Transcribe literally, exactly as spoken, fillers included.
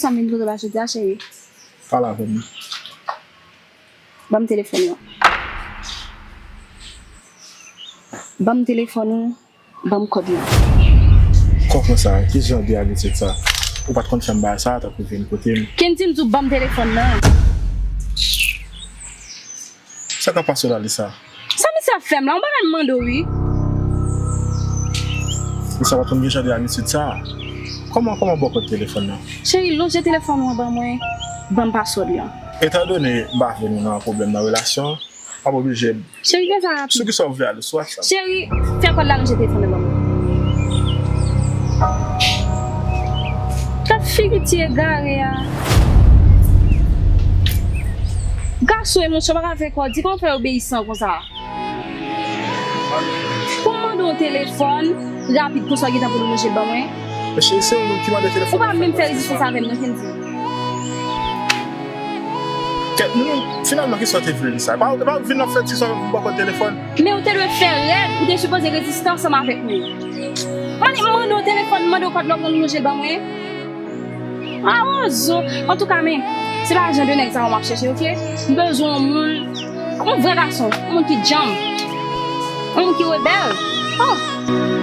Sa m vin pou sa jodi a, cheri. Pale avè m. Ban m telefòn ou. Ban m telefòn ou. Ban m kòd lan. Kòman sa? Ki jan de abitid sa? Ou pa t konn fè m bagay sa, tankou vin kote m. Kendy, m di w ban m telefòn nan. Sa k ap pase w la, Lisa? Sa misye ap fè m la? Yon bagay m mande w, wi. Lisa pa t konn gen jan de abitid sa. Kòman, kòman ba w kòd telefòn nan? Cheri, lonje telefòn ou an ban mwen. Ban m paswòd lan. Etandone m pa vle nou nan pwoblèm nan relasyon, m ap oblije. Cheri, gen sa rapid. Sou ki sa w vle ale? Sou WhatsApp? Cheri, fè kòd la lonje telefòn nan ban mwen. Gad figi ti egare a. Gason e monchè, w pa ka fè kò di, kòman w fè obeyisan konsa? Pou m mande w telefòn rapid konsa, w gentan pou lonje l ban mwen. Men cheri, se ou menm ki mande telefòn. Ou pa menm fè rezistans avè m non, Kendy. Kèt, nou, finalman, kisa w te vle, Lisa? E pa, e pa vin nan fè ti sa pou ba w kòd telefòn? Men ou te dwe fè rèd, ou te sipoze reziste ansanm avèk mwen. Mande, mande w telefòn, mande w kòd la, w pran lonje l ban mwen. A, wozo. Antouka, men, se pa jan de nèg sa yo m ap chèche, oke? M bezwen yon moun, yon vrè gason, yon moun ki djanm, yon moun ki rebèl. Oh!